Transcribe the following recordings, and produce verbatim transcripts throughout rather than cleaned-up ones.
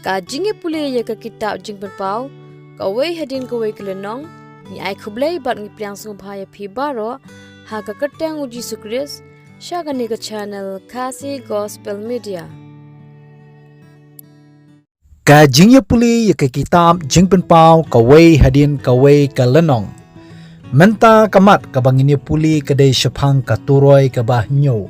Ka jingïapule ïa ka kitab Jingpynpaw, kawei hadien kawei ka lynnong, ngi ai khublei bad ngi pdiang sngewbha ïa phi baroh, ha ka kyrteng u Jisu Khrist, sha kane ka channel Khasi Gospel Media. Ka jingïapule ïa ka kitab Jingpynpaw kawei hadien kawei ka lynnong. Mynta ka mat kaba ngin ïapule ka dei shaphang ka turoi kaba hynñiew.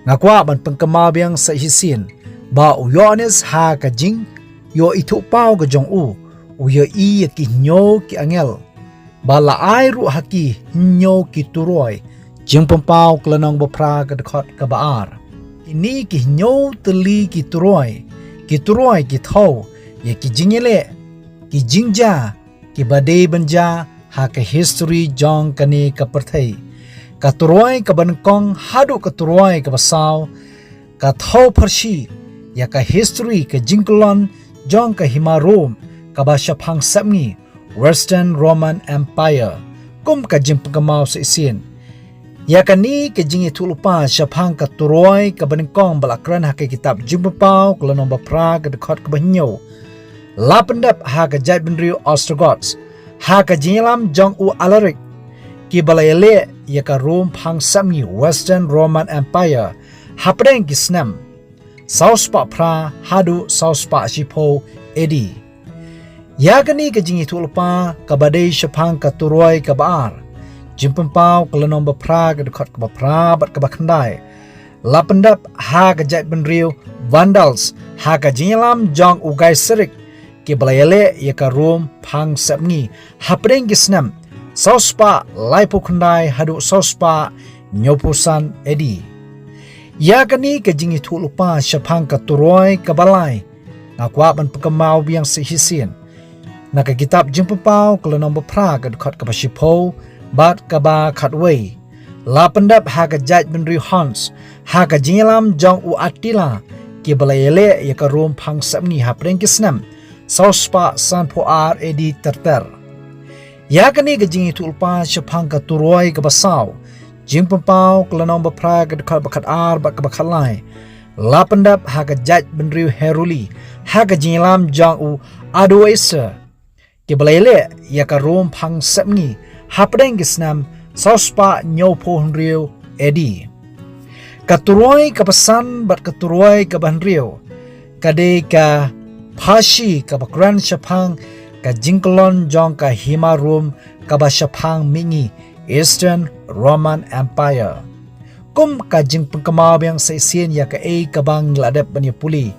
Nga kwah ban pynkynmaw biang sa shisien ba u Ïoannis ha ka jingïohi thuhpaw ka jong u, u ïohi ïa ki hynñiew ki angel ba la ai ruh ha ki hynñiew ki turoi. Jingpynpaw ka lynnong ba phra ka dkhot kaba ar. Kine ki hynñiew tylli ki turoi, ki turoi ki thew ïa ki jingïaleh, ki jingjia kiba dei ban jia ha ka history jong kane ka pyrthei. Ka turoi kaba nyngkong haduh ka turoi kaba saw ka thew pharshi ïa ka history ka jingkyllon jong ka hima Rome kaba shaphang sepngi, Western Roman Empire, kum ka jingpynkymaw sa shisien. Ïa kane ka jingïathuhlypa shaphang ka turoi kaba nyngkong ba la kren ha ka kitab Jingpynpaw ka lynnong ba phra ka dkhot kaba hynñiew, la pyndep ha ka jaitbynriew Ostrogoths ha ka jingïalam jong u Alaric, kiba la ïaleh ïa ka Rome phang sepngi, Western Roman Empire, hapdeng ki snem saw spah phra haduh saw spah shiphew A D. Ïa kane ka jingïathuhlypa kaba dei shaphang ka turoi kaba ar, Jingpynpaw ka lynnong ba phra ka dkhot kaba phra bad kaba khyndai, la pyndep ha ka jaitbynriew Vandals ha ka jingïalam jong u Gaiseric, kiba la ïaleh ïa ka Rome phang sepngi hapdeng ki snem saw spah laiphew khyndai haduh saw spah hynñiewphew san A D. Ïa kane ka jingïathuhlypa shaphang ka turoi kaba lai, nga kwah ban pynkynmaw biang sa shisien. Na ka kitab Jingpynpaw ka lynnong ba phra ka dkhot kaba shiphew bad kaba khatwei, la pyndep ha ka jaitbynriew Huns ha ka jingïalam jong u Attila, kiba la ïaleh ïa ka Rome phang sepngi hapdeng ki snem saw spah sanphew ar A D ter ter. Ïa kane ka jingïathuhlypa shaphang ka turoi kaba saw, Jingpynpaw ka lynnong ba phra ka dkhot ba khatar bad kaba khatlai, la pyndep ha ka jaitbynriew Heruli ha ka jingïalam jong u Adoacer, kiba la ïaleh ïa ka Rome phang sepngi hapdeng ki snem saw spah hynñiewphew hynriew A D. Ka turoi kaba san bad ka turoi kaba hynriew ka dei ka pharshi kaba kren shaphang ka jingkyllon jong ka hima Rome kaba shaphang mihngi, Eastern Roman Empire. Kum ka jingpynkymaw biang sa shisien ïa kaei kaba ngi la dep ban ïapule,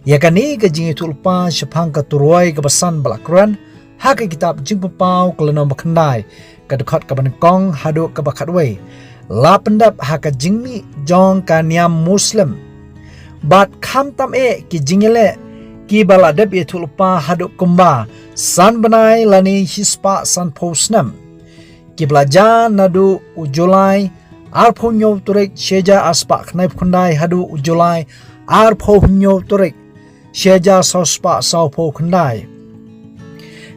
ïa kane ka jingïathuhlypa shaphang ka turoi kaba san ba la kren ha ka kitab Jingpynpaw ka lynnong ba khyndai ka dkhot kaba nyngkong haduh kaba khatwei, la pyndep ha ka jingmih jong ka niam Muslim. Bad khamtam eh ki jingïaleh kiba la dep ïathuhlypa haduh kumba san bnai lane shi spah sanphew snem, kiba la jia naduh u July arphew hynñiew tarik shi hajar ar spah khyndai phew khyndai haduh u July arphew hynñiew tarik shi hajar saw spah sawphew khyndai.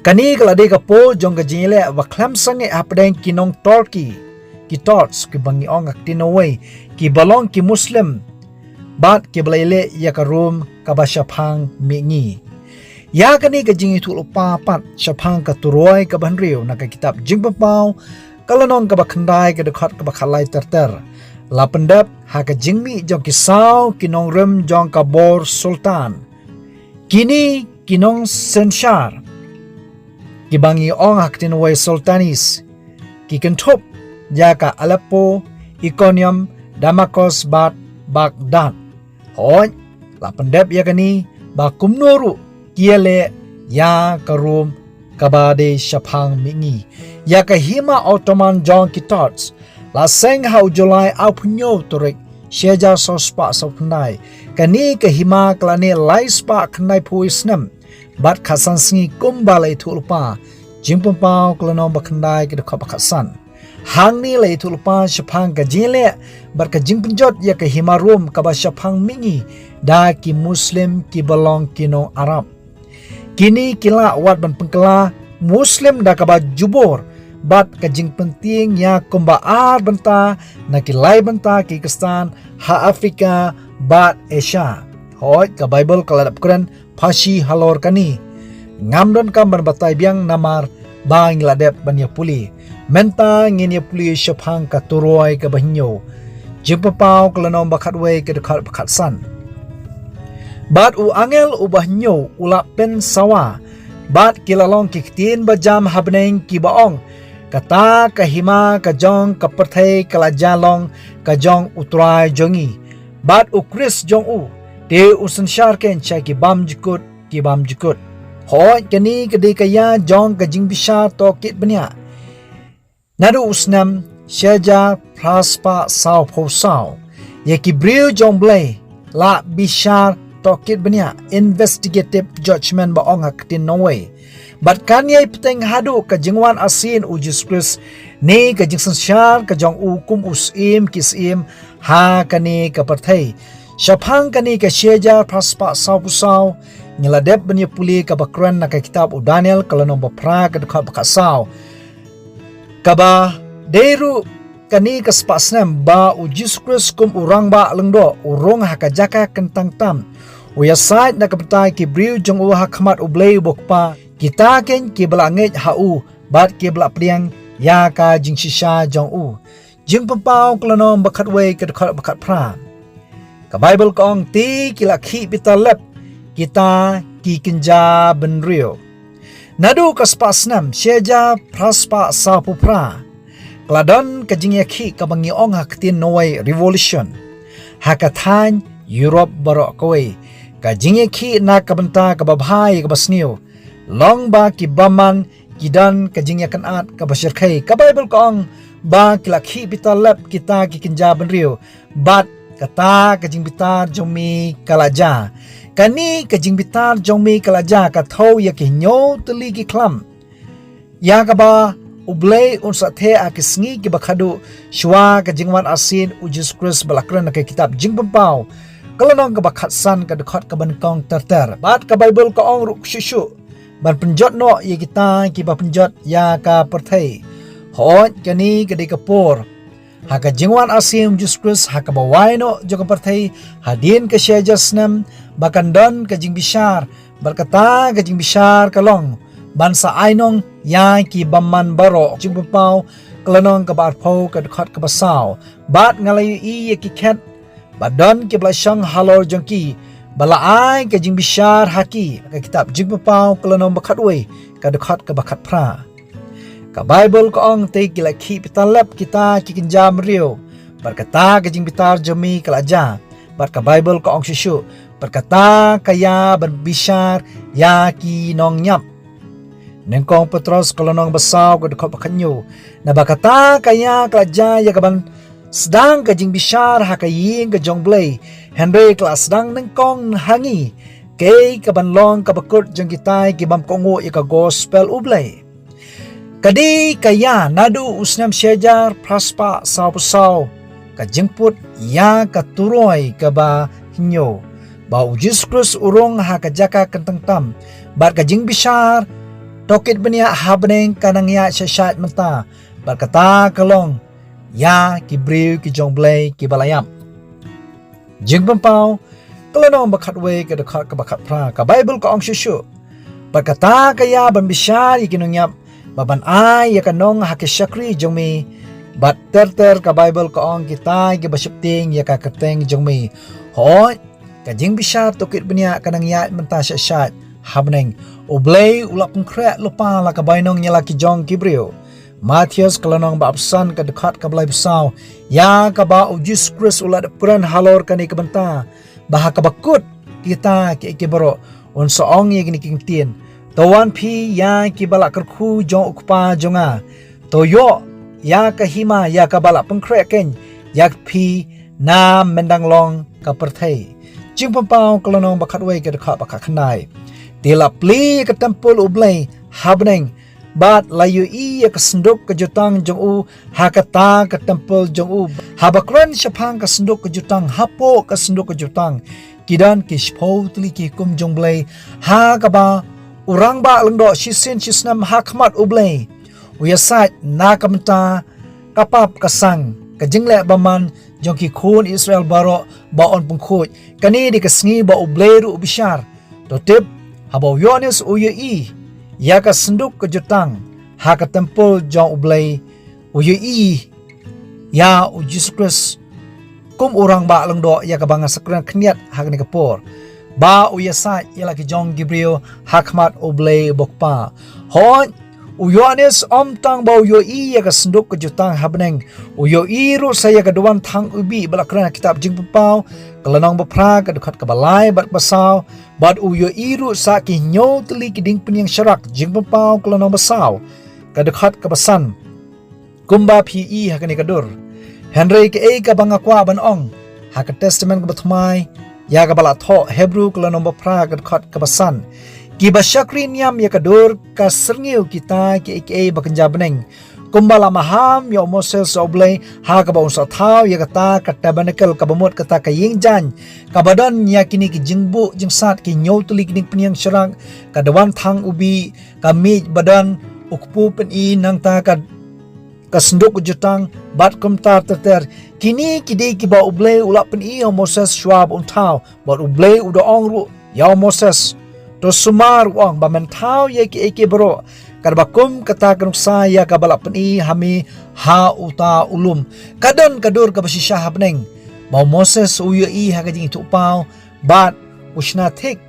Kane ka la dei ka por jong ka jingïaleh ba khlem sangeh hapdeng ki nong Turkey, ki Turks kiba ngi ong ha ka ktien Norway, kiba long ki Muslim bad kiba la ïaleh ïa ka Rome kaba shaphang mihngi. Ïa kane ka jingïathuhlypa pat shaphang ka turoi kaba hynriew na ka kitab Jingpynpaw ka lynnong kaba khyndai ka dkhot kaba khatlai ter ter, la pyndep ha ka jingmih jong ki saw ki nongrim jong ka bor sultan. Kine ki nongsynshar, kiba ngi ong ha ka ktien Norway sultanis, ki kynthup ïa ka Aleppo, Iconium, Damascus bad Baghdad. Hooid, la pyndep ïa kane ba kumno ruh ki ïaleh ïa ka Rome kaba dei shaphang mihngi. Ïa ka hima Ottoman jong ki Turks la seng ha u July arphew hynñiew tarik shi hajar saw spah sawphew khyndai. Kane ka hima ka la neh lai spah khyndaiphew snem bad khatsan sngi kumba la ïathuhlypa. Jingpynpaw ka lynnong ba khyndai ka dkhot ba khatsan. Hangne la ïathuhlypa shaphang ka jingïaleh bad ka jingpynjot ïa ka hima Rome kaba shaphang mihngi da ki Muslim kiba long ki nong Arab. Kine ki la wad ban pynkylla Muslim da kaba jubor bad ka jingpyntieng ïa kumba ar bynta na ki lai bynta ki Khristan ha Afrika bad Asia. Hooid, ka Baibl ka la dep kren phashi halor kane. Ngam donkam ban batai biang namar ba ngi la dep ban ïa pule. Mynta ngin ïa pule shaphang ka turoi kaba hynñiew. Jingpynpaw ka lynnong ba khatwei, ka dkhot ba khatsan. Bad u angel uba hynñiew u la pynsawa, bad ki la long ki ktien ba jam ha bneng kiba ong, kata ka hima ka jong ka pyrthei ka la jia long ka jong U Trai jong ngi, bad U Khrist jong u, te un synshar keiñ sha ki bymjukut ki bymjukut. Hooid, kane ka dei ka ïa jong ka jingbishar tohkit bniah. Naduh u snem shi hajar phra spah sawphew saw, ïa ki briew jong U Blei la bishar tohkit bniah, investigative judgment ba ong ha ka ktien nongwei. Bad kan ïai bteng haduh ka jingwan arsien U Jisu Khrist, ne ka jingsynshar ka jong u kum u Syiem ki syiem ha kane ka pyrthei. Shaphang kane ka shi hajar phra spah sawphew saw, ngi la dep ban ïa pule kaba kren na ka kitab u Daniel ka lynnong ba phra, ka dkhot ba khatsaw. Kaba dei ruh kane ka spah snem ba U Jisu Khrist kum U Rangbah Lyngdoh u rung ha ka jaka kyntang tam, u ïasaid na ka bynta ki briew jong u ha khmat U Blei uba U Kpa, kita keiñ kiba la ngeit ha u bad kiba la pdiang ïa ka jingshisha jong u. Jingpynpaw ka lynnong ba khatwei, ka dkhot ba khatphra. Ka Baibl ka ong, te ki la khih bitar lep kita ki kynja bynriew. Naduh ka spah snem shi hajar phra spah sawphew phra, ka la don ka jingïakhih kaba ngi ong ha ka ktien nongwei revolution ha ka thaiñ Europe baroh kawei. Ka jingïakhih na ka bynta kaba bha ïa kaba sniew, long ba ki bymman ki don ka jingïakynad kaba shyrkhei. Ka Baibl ka ong ba ki la khih bitar lep kita ki kynja bynriew, bad kata ka jingbitar jong me ka la jia. Kane ka jingbitar jong me ka la jia ka thew ïa ki hynñiew tylli ki khlam, ïa kaba U Blei un sa theh ha ki sngi kiba khadduh shuwa ka jingwan arsien U Jisu Khrist, ba la kren na ka kitab Jingpynpaw ka lynnong kaba khatsan, ka dkhot kaba nyngkong ter ter. Bad ka Baibl ka ong ruh shuh shuh ban pynjot noh ïa kita kiba pynjot ïa ka pyrthei. Hooid, kane ka dei ka por ha ka jingwan arsien U Jisu Khrist, ha kaba wai noh jong ka pyrthei hadien ka shi hajar snem, ba kan don ka jingbishar, bad kata ka jingbishar ka long ban sa ainong ïa ki bymman baroh. Jingpynpaw ka lynnong kaba arphew, ka dkhot kaba saw. Bad nga la ïohi ïa ki khet ba don kiba la shong halor jong ki, ba la ai ka jingbishar ha ki. Ka kitab Jingpynpaw ka lynnong ba khatwei, ka dkhot kaba khatphra. Ka Baibl ka ong, te ki la khih bitar lep kita ki kynja bynriew, bad kata ka jingbitar jong me ka la jia. Bad ka Baibl ka ong shuh shuh, bad kata ka ïa ban bishar ïa ki nongñiap. Nyngkong Petros ka lynnong ba saw, ka dkhot ba khathynñiew. Naba kata ka ïa ka la jia ïa kaban sdang ka jingbishar ha ka ïing ka jong U Blei, hynrei ka la sdang nyngkong ha ngi, kaei kaban long kaba kut jong kita ki bym kohnguh ïa ka gospel U Blei. Ka dei ka ïa naduh u snem shi hajar phra spah sawphew saw, ka jingput ïa ka turoi kaba hynñiew, ba U Jisu Khrist u rung ha ka jaka kyntang tam, bad ka jingbishar tohkit bniah ha bneng ka nang ïaid shait shait mynta, bad kata ka long ïa ki briew ki jong U Blei kiba la ïap. Jingpynpaw ka lynnong ba khatwei, ka dkhot kaba khatphra. Ka Baibl ka ong shuh shuh, bad kata ka ïa ban bishar ïa ki nongñiap, bad ban ai ïa ka nong ha ki shakri jong me. Bad ter ter ka Baibl ka ong, kita kiba sheptieng ïa ka kyrteng jong me. Hooid, ka jingbishar tohkit bniah ka nang ïaid mynta shait shait ha bneng. U Blei u la pynkhreh lypa la ka bainong ïa la ki jong ki briew. Mathaios ka lynnong ba arphew san, ka dkhot kaba laiphew saw, ïa kaba U Jisu Khrist u la dep kren halor kane ka bynta, ba ha kaba kut kita kiei kiei baroh, un sa ong ïa kine ki ktien, to wan phi ïa kiba la kyrkhu jong U Kpa jong nga, to ïoh ïa ka hima ïa kaba la pynkhreh keiñ ïa phi na myndang long ka pyrthei. Jingpynpaw ka lynnong ba khatwei, ka dkhot ba khatkhyndai. Te la plie ïa ka templ U Blei ha bneng, bad la ïohi ïa ka synduk ka jutang jong u ha kata ka templ jong u. Haba kren shaphang ka synduk ka jutang, hapoh ka synduk ka jutang ki don ki shiphew tylli ki hukum jong U Blei, ha kaba u Rangbah Lyngdoh shisien shisnem ha khmat U Blei u ïasaid na ka bynta ka pap ka sang ka jingleh bymman jong ki khun Israel baroh ba un pynkhuid. Kane dei ka sngi ba U Blei ruh u bishar. To tip, haba u Ïoannis u ïohi ïa ka synduk ka jutang ha ka templ jong U Blei, u ïohi ïa u Jisu Khrist kum u Rangbah Lyngdoh ïa kaba nga sa kren khyndiat ha kane ka por, ba u ïasaid ïa la ki jong ki briew ha khmat U Blei U Kpa. Hooid, u Ïoannis ym tang ba u ïohi ïa ka synduk ka jutang ha bneng, u ïohi ruh sa ïa ka duwan thang ubi ba la kren ha kitab Jingpynpaw ka lynnong ba phra ka dkhot kaba lai bad kaba saw, bad u ïohi ruh sa ki hynñiew tylli ki dieng pynïeng sharak, Jingpynpaw ka lynnong ba saw ka dkhot kaba san. Kumba phi ïohi ha kane ka dur. Hynrei kaei kaba nga kwah ban ong ha ka Testament kaba Thymmai, ïa kaba la thoh Hebru ka lynnong ba phra ka dkhot kaba san. Kiba shakri niam ïa ka dur ka syrngiew kita kiei kiei ba kynja bneng. Kumba la maham ïa u Moses ïa U Blei ha kaba un sa thaw ïa kata ka tabernacle, kaba mut kata ka ïing jaiñ, kaba don ïa kine ki jingbuh jingsat, ki hynñiew tylli ki dieng pynïeng sharak, ka duwan thang ubi, ka miej ba don u kpu pyni, nangta ka ka synduk ka jutang bad kumta ter ter. Kine ki dei kiba U Blei u la pyni ïa u Moses shuwa ba un thaw, bad U Blei u da ong ruh ïa u Moses, to sumar, u ong, ba men thaw ïa kiei kiei baroh katba kum kata ka nuksa ïa kaba la pyni ha me ha uta u lum. Ka don ka dur kaba shisha ha bneng ba u Moses u ïohi ha ka jingithuhpaw bad u shna thik.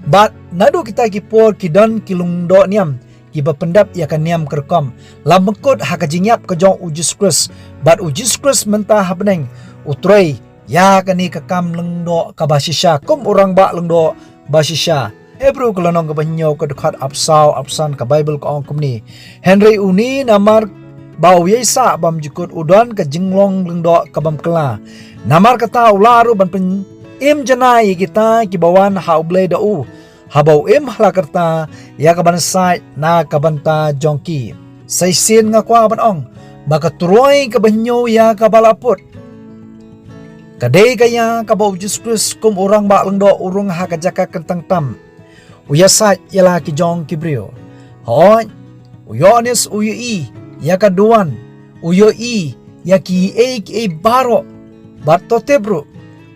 Bad naduh kita ki por ki don ki lyngdoh niam kiba pyndep ïa ka niam ka rukom, la pynkut ha ka jingïap ka jong u Jisu Khrist. Bad u Jisu Khrist mynta ha bneng u trei ïa kane ka kam lyngdoh kaba shisha kum u Rangbah Lyngdoh ba shisha. Hebru ka lynnong kaba hynñiew ka dkhot arphew saw, arphew san, ka Baibl ka ong kumne: Hynrei une namar ba u ïaisah bymjukut u don ka jinglong lyngdoh ka bym kylla, namar kata u lah ruh ban pyn-im janai ïa kita kiba wan ha U Blei da u, haba u im ha la ka rta ïa ka ban said na ka bynta jong ki. Sa shisien nga kwah ban ong ba ka turoi kaba hynñiew ïa kaba la put ka dei ka ïa kaba u Jisu Khrist kum u Rangbah Lyngdoh u rung ha ka jaka kyntang tam, u ïasaid ïa la ki jong ki briew. Hooid, u Ïoannis u ïohi ïa ka duwan, u ïohi ïa kiei kiei baroh, bad to tip ruh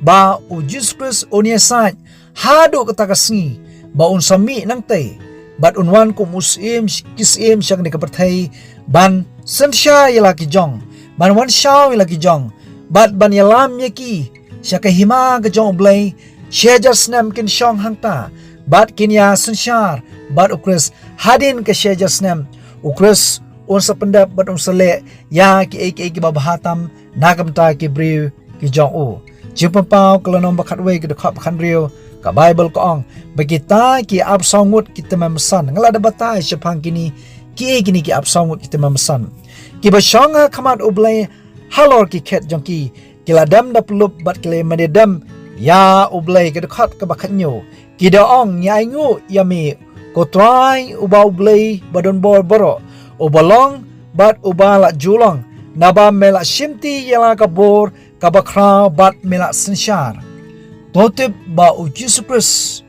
ba u Jisu Khrist un ïasaid haduh kata ka sngi ba un sa mih nangtei, bad un wan kum u syiem ki syiem sha kane ka pyrthei, ban synshar ïa la ki jong, ban wan shaw ïa la ki jong, bad ban ïalam ïa ki sha ka hima ka jong U Blei, shi hajar snem kin shong hangta bad kin ïa synshar bad u Khrist. Hadien ka shi hajar snem u Khrist un sa pyndep bad un sa leh ïa kiei kiei kiba bha tam na ka bynta ki briew ki jong u. Jingpynpaw ka lynnong ba khatwei ka dkhot ba khathynriew, ka Baibl ka ong ba kita ki arphew saw ngut ki tymmen basan, nga la dep batai shaphang kine, kiei kine ki arphew saw ngut ki tymmen basan, kiba shong ha khmat U Blei halor ki khet jong ki, ki la dem da pyllup bad ki la ïamane dem ïa U Blei. Ka dkhot kaba khathynñiew, ki da ong, ngi ainguh ïa me, ko Trai uba U Blei ba don bor baroh, uba long bad uba la ju long, naba me la shimti ïa la ka bor kaba khraw bad me la synshar. To tip ba u Jisu Khrist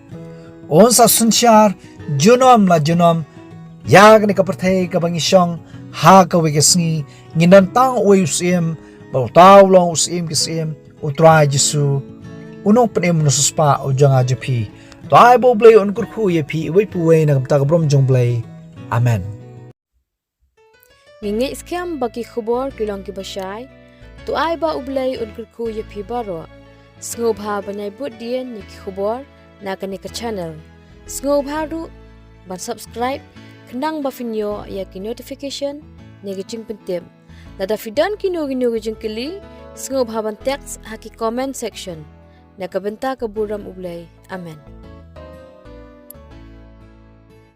un sa synshar junom la junom ïa kane ka pyrthei kaba ngi shong ha kawei ka sngi. Ngin don tang uwei u syiem, bad uta u long u syiem ki syiem, u Trai Jisu, u nongpynim nongsiewspah u jong nga jong phi. To ai ba U Blei un kyrkhu ïa phi iwei pa iwei na ka bynta ka burom jong U Blei. Amen. Ngi ngeit skhem ba ki khubor ki long kiba shai. To ai ba U Blei un kyrkhu ïa phi baroh. Sngewbha ban ïai bud dien ïa ki khubor na kane ka channel. Sngewbha ruh ban subscribe khnang ba phin ïoh ïa ki notification ne ki jingpyntip. Lada phi don kino kino ki jingkylli, sngewbha ban text ha ki comment section. Na ka bynta ka burom U Blei. Amen.